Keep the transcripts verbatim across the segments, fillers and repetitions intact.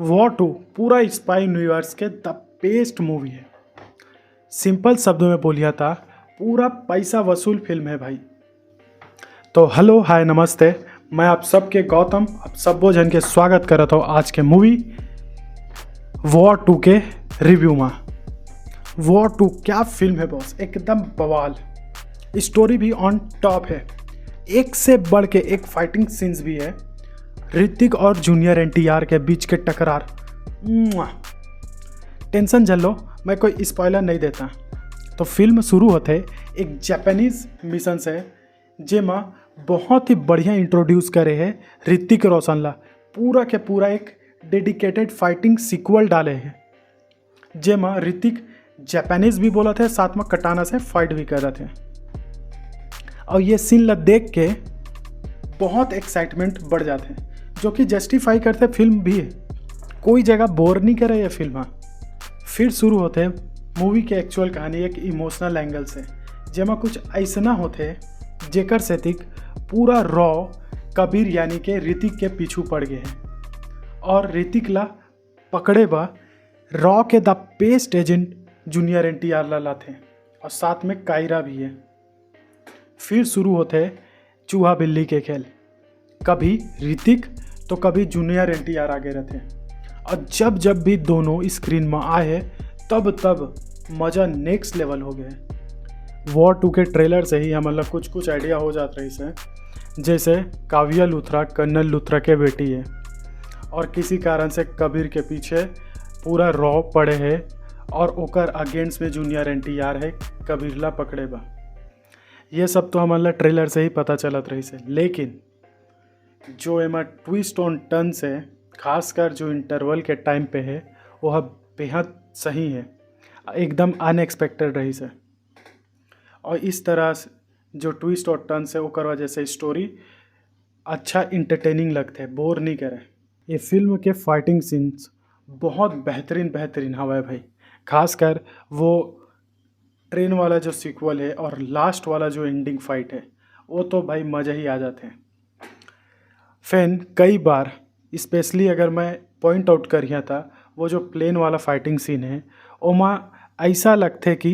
War to पूरा spy universe के the best movie है। सिंपल शब्दों में बोलिया था, पूरा पैसा वसूल फिल्म है भाई। तो हेलो, हाय, नमस्ते, मैं आप सबके गौतम, आप सबो झन के स्वागत करत हूँ आज के मूवी वॉर टू के रिव्यू में। वॉर टू क्या फिल्म है बॉस, एकदम बवाल। स्टोरी भी ऑन टॉप है, एक से बढ़ के एक फाइटिंग सीन्स भी है। ऋतिक और जूनियर एनटीआर के बीच के टकरार, टेंशन झन लो, मैं कोई स्पॉइलर नहीं देता। तो फिल्म शुरू होते एक जापानीज मिशन से, जेमा बहुत ही बढ़िया इंट्रोड्यूस करे है ऋतिक रोशन ला। पूरा के पूरा एक डेडिकेटेड फाइटिंग सीक्वल डाले है, जेमा ऋतिक जापानीज भी बोलत है, साथ में कटाना से फाइट भी करत है। और ये सीन ला देख के बहुत एक्साइटमेंट बढ़ जाते हैं, जो कि जस्टिफाई करते फिल्म भी। कोई जगह बोर नहीं करे ये फिल्म। फिर शुरू होते मूवी के एक्चुअल कहानी एक इमोशनल एंगल से, जेमा कुछ ऐसना होते जेकर सेतिक पूरा रॉ कबीर यानी के ऋतिक के पीछू पड़ गए हैं और ऋतिक ला पकड़े बर रॉ के the best agent junior NTR ला लाथे और साथ में कायरा भी है। फिर शुरू होते चूहा बिल्ली के खेल, कभी ऋतिक तो कभी जूनियर एनटीआर आगे रहते। और जब जब भी दोनों स्क्रीन में आए हैं, तब तब मज़ा नेक्स्ट लेवल हो गए। वॉर टू के ट्रेलर से ही हमन ला कुछ कुछ आइडिया हो जात रहिस है, जैसे काव्या लूथरा कर्नल लूथरा के बेटी है और किसी कारण से कबीर के पीछे पूरा रॉ पड़े है और ओकर अगेंस्ट में जूनियर एनटीआर है कबीर ला पकड़े बर। ये सब तो हमन ला ट्रेलर से ही पता चलत रहिस है, लेकिन जो एमा ट्विस्ट ऑन टर्न से, खासकर जो इंटरवल के टाइम पे है, वह बेहद सही है, एकदम अनएक्सपेक्टेड रहिस है। और इस तरह से जो ट्विस्ट और टर्न से, ओकर वजह से स्टोरी अच्छा एंटरटेनिंग लगथे, बोर नहीं करे। ये फिल्म के फाइटिंग सीन्स बहुत बेहतरीन बेहतरीन हवय भाई, खासकर वो ट्रेन वाला जो सीक्वल है और लास्ट वाला जो एंडिंग फाइट है, वो तो भाई मज़ा ही आ जाते हैं। फैन कई बार, स्पेशली अगर मैं पॉइंट आउट करिया था, वो जो प्लेन वाला फाइटिंग सीन है, ओमा ऐसा लगथे कि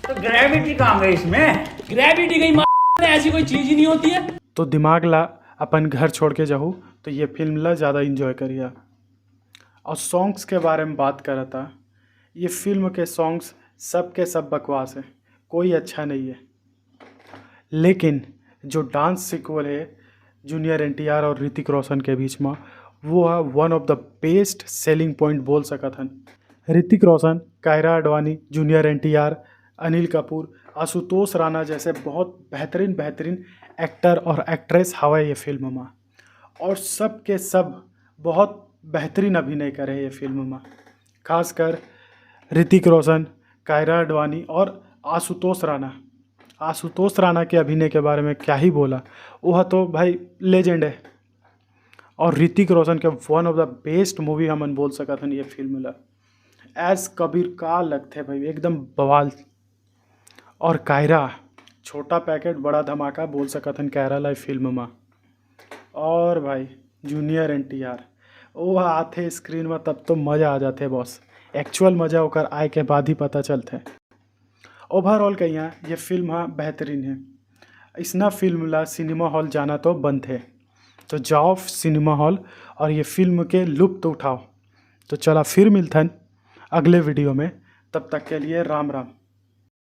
तो ग्रेविटी कहाँ गई इसमें? ग्रेविटी गई मार, ऐसी कोई चीज ही नहीं होती है। तो दिमाग ला अपन घर छोड़ के जाहू, तो ये फिल्म ला ज़्यादा इंजॉय करिया। और सॉन्ग्स के बारे में बात करता, ये फिल्म के सॉन्ग्स सब के सब बकवास है, कोई अच्छा नहीं है। लेकिन जो डांस सीक्वल है जूनियर एनटीआर और ऋतिक रोशन के बीच में, वो है one of the best selling point बोल सकत हन। ऋतिक रोशन, कायरा आडवाणी, जूनियर एनटीआर, अनिल कपूर, आशुतोष राणा जैसे बहुत बेहतरीन बेहतरीन एक्टर और एक्ट्रेस हवय ये फिल्म में, और सब के सब बहुत बेहतरीन अभिनय करे ये फिल्म में। खासकर ऋतिक रोशन, कायरा आडवाणी और आशुतोष राणा। आशुतोष राणा के अभिनय के बारे में क्या ही बोला, वह तो भाई लेजेंड है। और ऋतिक रोशन के वन ऑफ द बेस्ट मूवी हमन बोल सकत हन ये फिल्म ला। एज कबीर का लगथे भाई, एकदम बवाल। और कायरा, छोटा पैकेट बड़ा धमाका बोल सकत हन कायरा ला फिल्म में। और भाई जूनियर एनटीआर, वो आथे स्क्रीन में तब तो मज़ा आ जाथे बॉस। एक्चुअल मज़ा ओकर आए के बाद ही पता चलथे। ओवरऑल कहिया ये फिल्म हा बेहतरीन है। इसना फिल्म ला सिनेमा हॉल जाना तो बनथे, तो जाओ सिनेमा हॉल और ये फिल्म के लुत्फ उठाओ। तो चला फिर मिलथन अगले वीडियो में, तब तक के लिए राम राम।